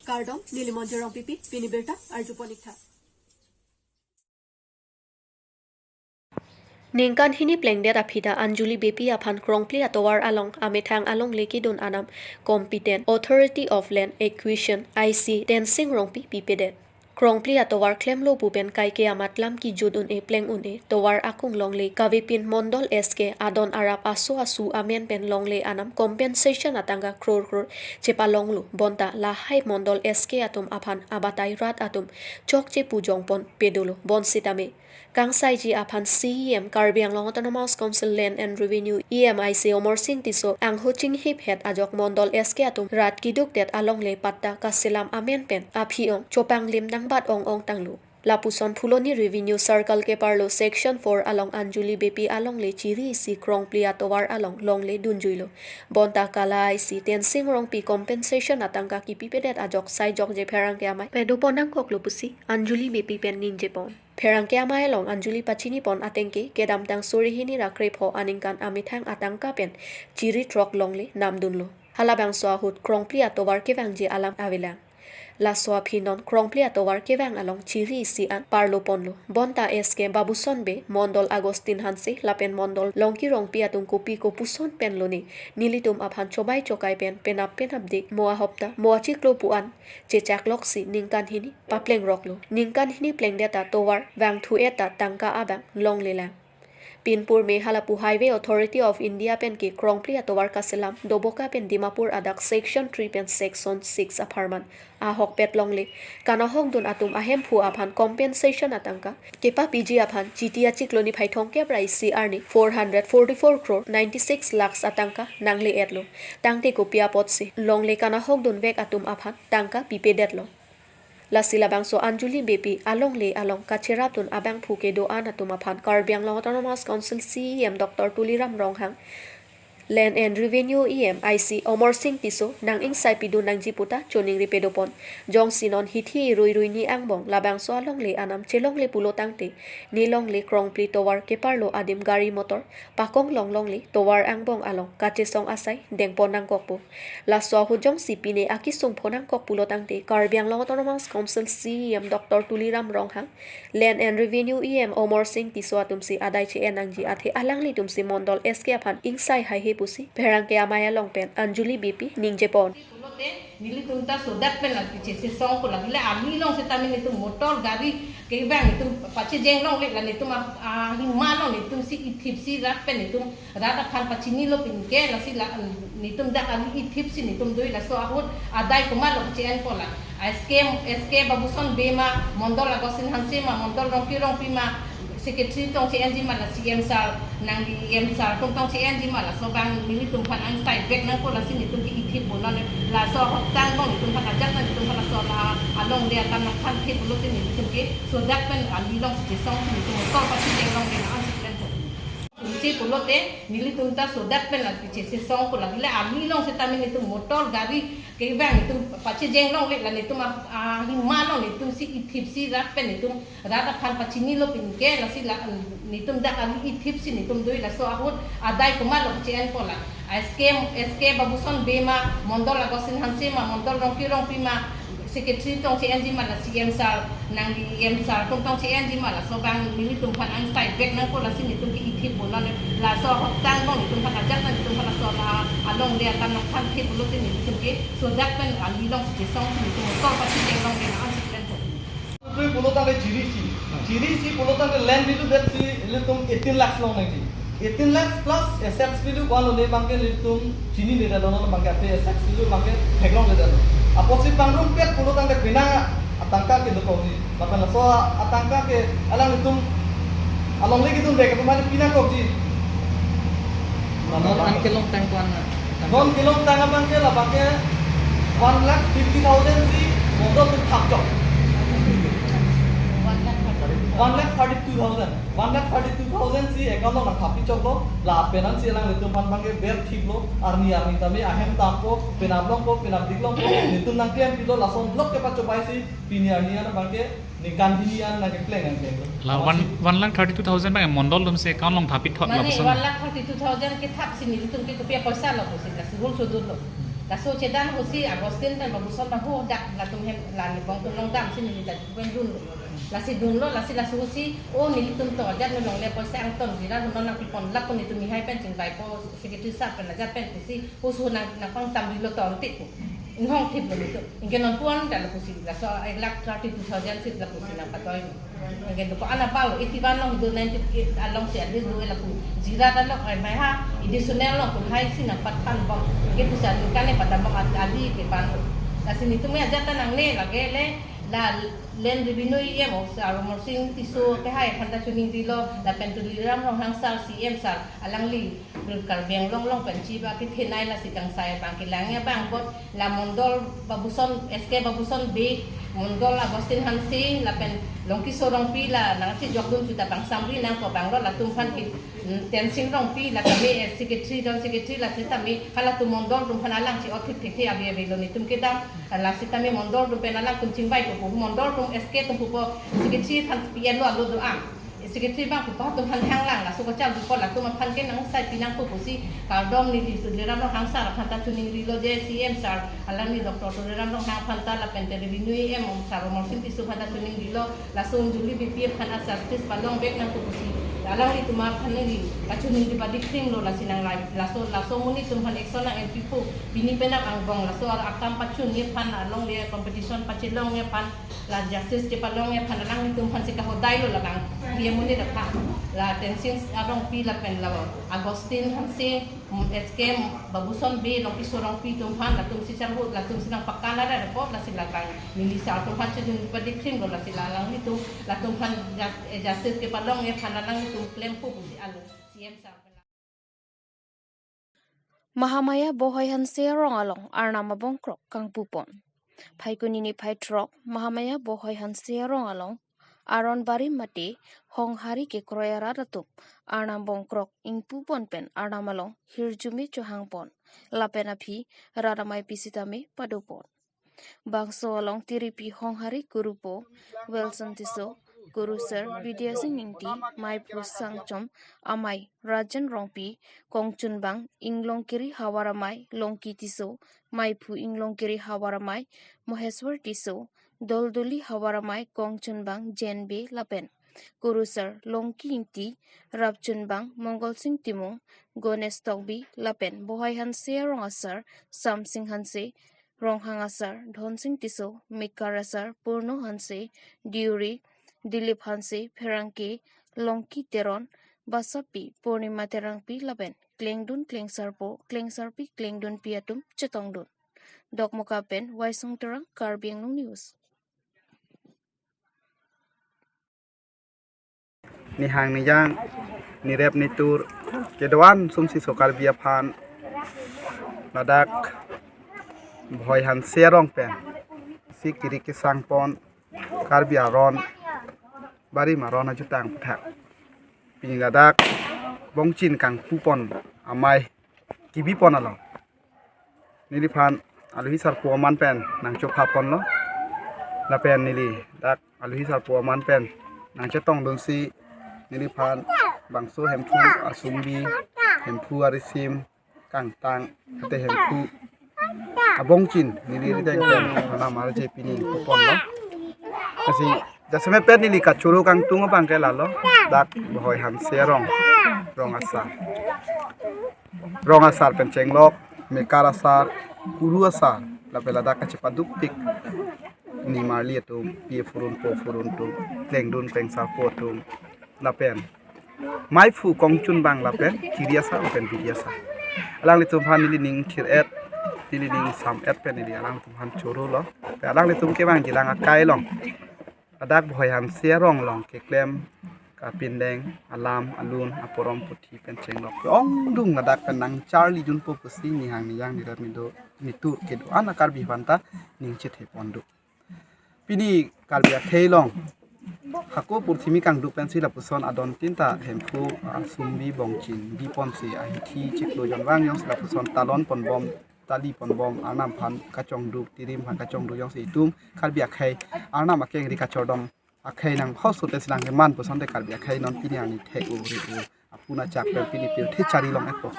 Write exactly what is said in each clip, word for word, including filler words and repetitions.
Kardom, neli Monjir Rongpipi, pini birta arjupon ik tha. Ningkan hini plengdet aphi ta Anjali Beypi aphan Krongpli atovar along amethang alongle kedun anam Competent Authority of Land Acquisition, I C, Tensing Rongpi pipedet. Krongpli atovar klemlo pu pen kaike amat lam kejut un-e pleng un-e tovar akung longle kavepin Mondol S K adon arap aso asu amen pen longle anam compensation atangka crore crore chepalonglo, bonta lahai Mondol S K atum aphan abatai rat atum chokche pu jongpon pedolo. Bonsitame kangsaiji aphan C E M Karbi Anglong Autonomous Council Land and Revenue E M I C Amarsing Tisso angho chinghip het ajok Mondol S K atum rat kedukdet alongle patta kaselam amen pen aphi-ong chopanglim nangbat ong-ong tanglo. Lapuson Phuloni Revenue Circle keparlo Section four along Anjali Beypi alongle chiri isi Krongpli atovar along longle dunjuilo. Bonta kala I C Tensing Rongpi compensation atangka kipipedet ajok sai jokje pherangke amei pedopon nangkoklo pusi Anjali Beypi pen ningjepon. Pherangke amei along Anjali pachinipon atengke kedamtang suri hini ra krepho aningkan amethang atangka pen chiri throk longle namdunlo. Halabangso ahut Krongpli atovar kevangji alam avelang. Laso aphi non Krongpli atovar kevang along chiri isi an parlo ponlo. Bonta S K Babuson Bey, Mondol Augustine Hanse lapen Mondol Longki Rongpi atum kopi kopuson pen lone nelitum aphan chobai chokai pen penap penapdik mo ahopta mo achiklo pu an chechakloksi ningkan hini paplengroklo. Ningkan hini plengdet ta tovar vangthu-et ta tangka abang longlelang. Pinpur me halapu Highway Authority of India pen ke Krongpli atovar kaselam Doboka pen Dimapur adak Section three pen Section six apharman ahokpet longle kanahokdun atum ahemphu aphan compensation atangka kepapiji aphan Chiti achiklo niphai thomkep ra isi arni four hundred forty-four crore ninety-six lakhs atangka nangle-etlo. Tangte kopi apotsi longle kanahokdunvek atum aphan tangka pipedetlo. Lasi labangso Anjali Beypi alongle along kacherapdun abangphu kedo-an atum aphan Karbi Anglong Autonomous Council C E M Doctor Tuliram Ronghang, Land and Revenue E M I C Amarsing Tisso nang-ingsai pidun nangji puta choningri pedopon. Jongsi non hithi irui rui ni angbong labangso alongle anam chelongle pulo tangte nelongle Krongpli tovar keparlo adim gari motor pakong longlongle tovar angbong along kachesong asai dengpon nangkokpo. Laso ahut jongsi pine akesung pho nangkok pulo tangte Karbi Anglong Autonomous Council C E M Doctor Tuliram Ronghang, Land and Revenue E M Amarsing Tisso atumsi adai che-en nangji athe alanglitumsi Mondol S K aphan ingsai haihe pusi pherangke amei along pen Anjali Beypi ningjepon. Pulote nelitum ta sodak pen lagi chesong ko lagi le arni along seta nelitum motor gari kevang nelitum pachejeng longle la nelitum a, a, hima along nelitumsi ithipsi rat pen nelitum rat aphan pachinilo pinke lasi la, um, nelitum dak ali ithipsi nelitum dui laso ahut adai komatlo che-enpo la. S K, S K Babuson Bey ma, Mondol Augustine Hanse ma, Mondol Rongki Rongpi ma, secretary tong che-enji ma la C M sir, nangli E M sir atum tong che-enji ma laso abang nelitum aphan angsai vek nangpo lasi nelitum ke ithippo non laso ahut angbong nelitum aphan ajat nelitum aphan laso la alongle atam nangthan thip pulote nelitum ke sodak pen ali alongsi chesongsi nelitum motor pachejeng longle la ansi plan po. Chunche pulote nelitum ta sodak pen lagi chesong ko lagi le arni along seta nelitum motor gari kevang nelitum pachejeng longle la nelitum a, a, hima along nelitumsi ithipsi rat pen nelitum rat aphan pachinilo pinke lasi la, um, nelitum dak ali ithipsi nelitum dui laso ahut adai komatlo che-enpo la. S K, S K Babuson Bey ma, Mondol Augustine Hanse ma, Mondol Rongki Rongpi ma, secretary tong che-enji ma la C M sir, nangli E M sir atum tong che-enji ma laso abang nelitum aphan angsai vek nangpo lasi nelitum ke ithippo non laso ahut angbong nelitum aphan ajat nelitum aphan laso la alongle atam nangthan thip pulote nelitum ke sodak pen ali alongsi chesongsi nelitum motor pachejeng longle la ansi plan po. Tui pulo tangte chiri isi. Chiri isi pulo tangte land value det si ilitum eighteen lakhs long nangji. Eighteen lakhs plus assets value ko-an lone abangke ilitum chinine detlo non abangke ate assets value abangke theklongledetlo. Apotsi pangrumpet pulo tangte penang atangka ke dokokji. Lapen laso atangka ke alanglitum alongle kedun vek atum aphan pina kokji. Non an kelongtang ko-an na? Non kelongtang abangke labangke one lakh fifty thousand si Mondol atum thapchok. One lakh thirty-two thousand. One lakh thirty-two thousand si account along nangthap pichoklo. Lapen ansi alanglitum aphan abangke ber thiplo. Arni arni tame ahem tampo, penap longpo, penapdik longpo. Nelitum nangklempilo, lason lok kepachopaisi pini arni an abangke ningkan hini an nangkepleng nangkepleng. La one, one lakh thirty-two thousand abang Mondol atumsi account along thap pithot Mane lapuson. One lakh thirty-two thousand kethapsi nelitum ke kopi apoisa lo pusi kasi hul sudut lo. Laso chedan ahut si Augustine pen Babuson Bey ho dak latum hem la angbong atum along damsi neli ta pen dunlo. Lasi dunlo, lasi laso ahut si, o nelitum to ajat nulong le poisa angton Jira hon nangpipon lapu nelitum mihai pen chingvaipo secretary sir pen ajat pen pusi, pusi nang nangpangsamrilo tangte pu. Inghong thiplo nelitum. Anke non pu-an ta lapusi, laso ek lakh thirty-two thousand si lapusi nangpatoi. Anke do ko-an abang eighty-one along do, ninety-eight along si adis do lapu. Jira ta lok ai mai ha, additional along pu hai si nangpathan bom. Anke pusi aningkan ne padam bom adi ke pan. Lasi nelitum ajat ta nangne lake le, la Land Revenue E M o sir Amarsing Tisso kehai aphan ta choningrilo, lapen Tuliram Ronghang sir, C M sir, alangli Karbi Anglong along pen chief akethenei, lasi kangsai abang kelang abang apot la Mondol Babuson, S K Babuson Bey, Mondol Augustine Hanse, lapen Longkiso Rongpi la nangchejokdun chuta pangsamri nangpo abang lo, latum aphan ke, mm, Tensing Rongpi la tame, eh, secretary, General Secretary la setame, halatum Mondol atum aphan alang chi-ot thekthekthe, ave avelo nelitum kedam, la setame Mondol atum pen alangtum chingvaipo pu, Mondol atum S K atum pupo, secretary aphan P N lo alo do-an. Secretary abang pupo atum aphan hanglang, laso kachal dupo, latum aphan ke nangsai pinangpo pusi kardom neli Tuliram Ronghang sir aphan ta choningrilo, je C M sir, alangli Doctor Tuliram Ronghang aphan ta lapen te Revenue E M sir Amarsing Tisso aphan ta choningrilo, laso unjuli B P F aphan a justice palong vek nangpo pusi, alanglitum aphan neli kachoningri padikrimlo, lasi nanglai, laso, laso amonit atum aphan action nang-enpipo, pini penap angbong laso akam pachunji aphan, along le competition pachelongji aphan, la justice chepalongji aphan alanglitum aphan si kahodailo labang. Dia muni dapha. La Tensing Rongpi lapen la Augustine Hanse, mm, S K Babuson Bey, Longkiso Rongpi atum aphan, latum si charhut, latum si nangpakan ada report, lasi labang neli sir atum aphan chedun padikrimlo, lasi la alanglitum, latum aphan jus-, eh, justice kepalongji aphan alanglitum klempo pusi alo C M sir. Mahamaya Bohoi Hanse arong along Arnam abongkrok kangpupon. Phaikuni niphai throk Mahamaya Bohoi Hanse arong along Aron Bari mate Honghari kekroi arat atum Arnam bongkrok ingpupon pen Arnam along hirjume chohangpon. Lapen aphi rat amei pi sitame padopon. Bangso along tiripi Honghari kurupo Wilson Tisso, kuru sir Bidya Sing Ingti, meiphu Sangchom amei Rajan Rongpi, kongchunbang Inglongkiri havar amei Longki Tisso, meiphu Inglongkiri havar amei Moheswar Tisso, doldoli havar amei kongchunbang Jen Bey lapen kuru sir Longki Ingti, rapchunbang Mongol Sing Timung, Gonesh Tokbi lapen Bohoi Hanse arong asar Samsing Hanse, Ronghang asar Dhonsing Tisso, Mekar asar Purno Hanse, Deuri, Dilip Hanse, pherangke Longki Teron, basapi Purnima Terangpi lapen klengdun klengsarpo, klengsarpi klengdunpi atum chetongdun. Dokmoka pen Waisong Terang, Karbi Anglong News. Nihang nijang, nirep nitur kedo-an sumsi so Karbi aphan ladak Bohoi Hanse arong pen si kiri kesangpon Karbi aron, barim aron ajutang aphuthak pini ladak bongchin kangpupon amei kebipon along neliphan aluhi sarpo aman pen nangchophaponlo. Lapen neli dak aluhi sarpo aman pen nangchetongdunsi neliphan bangso Hemphu asumbi, Hemphu arisim kangtang, ate Hemphu abongchin neli riteng pen nanam arje pini puponlo. Lasi jasemet pen neli kachoro kangtung abang ke lalo, dak Bohoi Hanse arong, rong asar, rong asar pen chenglok, Mekar asar, kuru asar, lapen ladak kachepadukpik nimarli atum, pi phurun po phurun atum, klengdun klengsarpo atum, lapen meiphu kongchunbang lapen kiri asar lapen bidi asar. Alanglitum aphan neli ning thir-et, neli ning sam-et pen neli alanglitum aphan chorolo. Alanglitum ke bang jilang akai along, ladak Bohoi Hanse arong along keklem kapindeng alam alun aporom puthi pen chenglok ke-ongdung ladak pen nangcharlijunpo pusi nihang nijang nirep nido nitur kedo-an a Karbi aphanta ning chethe ponduk. Pini Karbi akhei along hako purthimi kangduk pensi lapuson adon tin ta Hemphu asumbi bongchin biponsi ahithi chiklo jonvang jongsi lapuson talon ponbom, tali ponbom, Arnam aphan kachongduk, tirim aphan kachongduk jongsi itum Karbi akhei Arnam akengri kachordom akhei nang hos hote silang keman puson te Karbi akhei non pini ani thek-o ri-o ap-, puna chak pen pini pirthe chari long-etpo.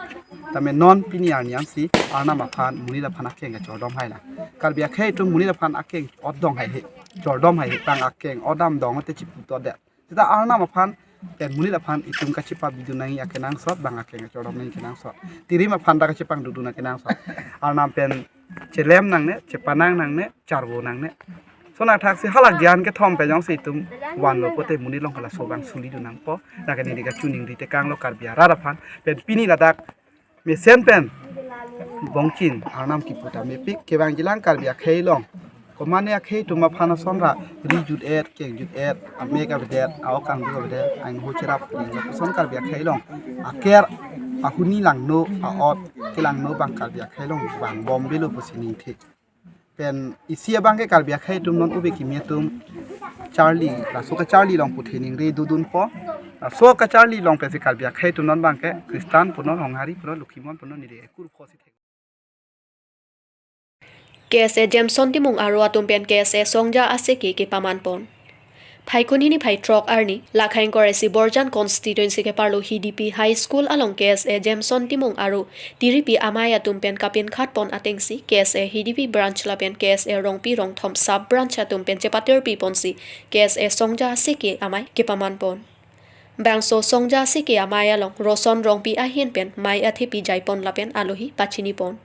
Tame non pini arni ansi Arnam aphan monit aphan akeng kachordom hai lang. Karbi akhei atum monit aphan akeng otdong haihe, chordom haihe, tang akeng odam dong te chiputodet. Seta Arnam aphan pen monit aphan itum kachepabidun nangji akenangsot, bang akeng kachordom nangji kenangsot. Tirim aphan ta kachepangdukdun akenangsot. Arnam pen chelem nangne, chepanang nangne, charvo nangne. Lason athaksi hala gyan kethom pen jongsi itum vanlo pote monit along halaso abang sulidun nangpo. Lake neli kachiningri tekanglo Karbi arat aphan. Pen pini ladak mesen pen bongchin Arnam kipu ta mepik, kevangjilang Karbi akhei along. Komane akhei atum aphan asonra ri jut-et, keng jut-et, amek avedet, aokang du avedet, angho cherap ning lapuson Karbi akhei along aker, ahuni langno, aot kelangno abang Karbi akhei along vangbom avelo pusi ningthik. Pen isi abang ke Karbi akhei atum non ove kimi atum charli, laso kacharli along puthe ningri dodunpo. Laso kacharli along pensi Karbi akhei atum non abang ke Christian punon, Honghari punon, Lokhimon punon, neli ekur phosi thek. K S A Jameson Timung aro atum pen K S A Songja Aseke kepaman pon. Phaikuni niphai throk arni, Lakhaing Koresi Borjan Constituency keparlo Hidipi High School along K S A Jameson Timung aro Tiripi amei atum pen kapinkhat pon atengsi K S A Hidipi Branch lapen K S A Rongpi Rongthom Sub Branch atum pen chepatirpi ponsi K S A Songja Aseke amei kepaman pon. Bangso Songja Aseke amei along Roson Rongpi ahin pen mei athepi jaipon lapen alohi pachini pon.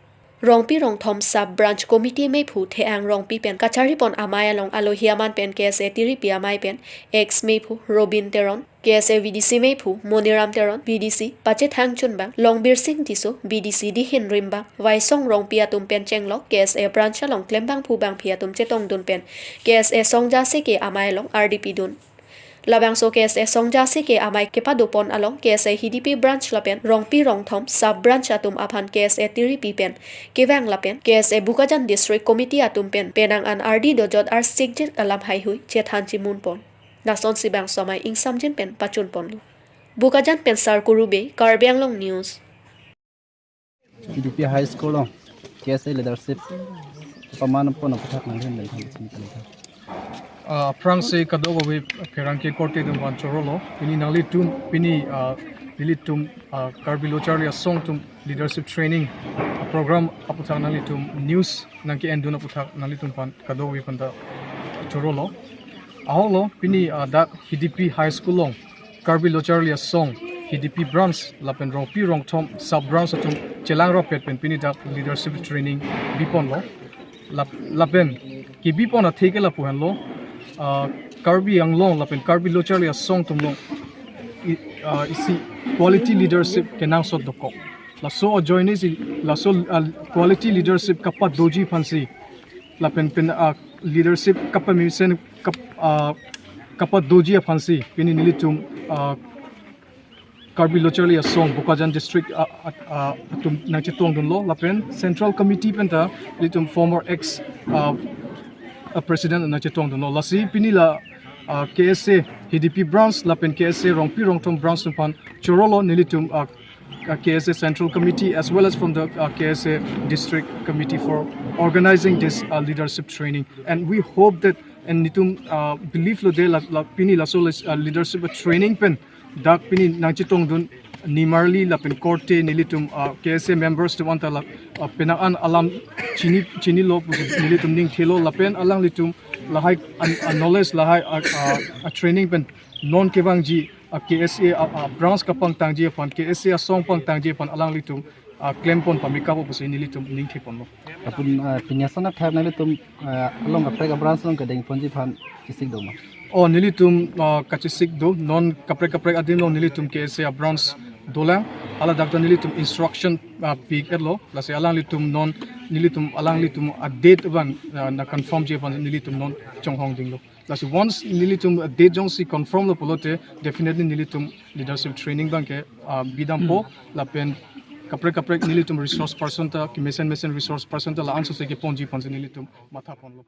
Rongpi Rongthom Sub Branch Committee meiphu Theang Rongpi pen kacharipon amei along alohi aman pen K S A Tiripi amei pen ex meiphu Robin Teron, K S A V D C meiphu Moniram Teron, V D C Pachethang Chunbang, Longbir Sing Tisso, V D C Dihin Rimbang, Vaisong Rongpi atum pen chenglok K S A Branch along klembangphu bangphi atum chetongdun pen K S A Songja Aseke amei along ardi pidun. Labangso K S A Songja Aseke amei kepadopon along K S A Hidipi Branch lapen Rongpi Rongthom Sub Branch atum aphan K S A Tiripi pen kevang lapen K S A Bokajan District Committee atum pen penang an ardi dojot arsikjik alam haihui chethan chimun pon. Lasonsi bangso amei ingsamjin pen pachun ponlo. Bokajan pen Sarkuru Bey, Karbi Anglong News. Hidipi High School along K S A leadership paman pon aputhak nangli pen than chini kali. Ah, aphrangsi kadokave pherangke korte atum aphan chorolo. Pini nanglitum, pini, ah, nelitum, ah, Karbi Lo Charli Asong atum leadership training program aputhak nanglitum news nangke-endun aputhak nanglitum aphan kadokave aphanta chorolo. Ahoklo pini, ah, dak Hidipi High School along Karbi Lo Charli Asong, Hidipi Branch lapen Rongpi Rongthom Sub Branch atum chelang rapet pen pini dak leadership training biponlo. Lap-, lapen kebipon atheke lapu henlo, ah, Karbi Anglong lapen Karbi Lo Charli Asong atum along i-, ah, isi quality leadership kenangsot dokok. Laso ajoinesi, laso, ah, quality leadership kapadoji aphansi lapen pen, ah, leadership kapamesen kap-, ah, kapadoji aphansi pini nelitum, ah, Karbi Lo Charli Asong Bokajan District, ah, ah, ah, atum nangchetongdunlo lapen Central Committee penta nelitum former ex, ah, ah, President nangchetongdunlo. Lasi pini la, ah, K S A Hidipi Branch lapen K S A Rongpi Rongthom Branch atum aphan chorolo nelitum, ah, uh, K S A Central Committee as well as from the, uh, K S A District Committee for organizing this, uh, leadership training. And we hope that, and nelitum, uh, believe lo de la, la pini laso les-, uh, leadership training pen dak pini nangchetongdun nimarli lapen korte nelitum, uh, K S A members atum anta la, uh, penang an alam chini, chinilo pu nelitum ningthelo lapen alanglitum lahai an, an knowledge lahai, uh, uh, uh, training pen non kevangji a K S A a, a branch kapangtangji aphan, K S A asong pangtangji aphan alanglitum, a, klempon pamikap pusi nelitum ningtheponlo. Apun, a, pini ason athak nanglitum, a, along kaprek a branch along kedengponji aphan kachesik do ma? O, nelitum, a, kachesik do, non kaprek kaprek adim along nelitum K S A a branch dolang, hala dak ta nelitum instruction, a, pi-etlo, lasi alanglitum non nelitum alanglitum a date abang, a, nangconfirmji aphan nelitum non chonghong dinglo. Lasi once nelitum date jongsi confirm lo pulote, definitely nelitum leadership training abangke, ah, bidampo, lapen kaprek kaprek nelitum resource person ta, kemesen mesen resource person ta la-an sose keponji aphansi nelitum mathaponlo.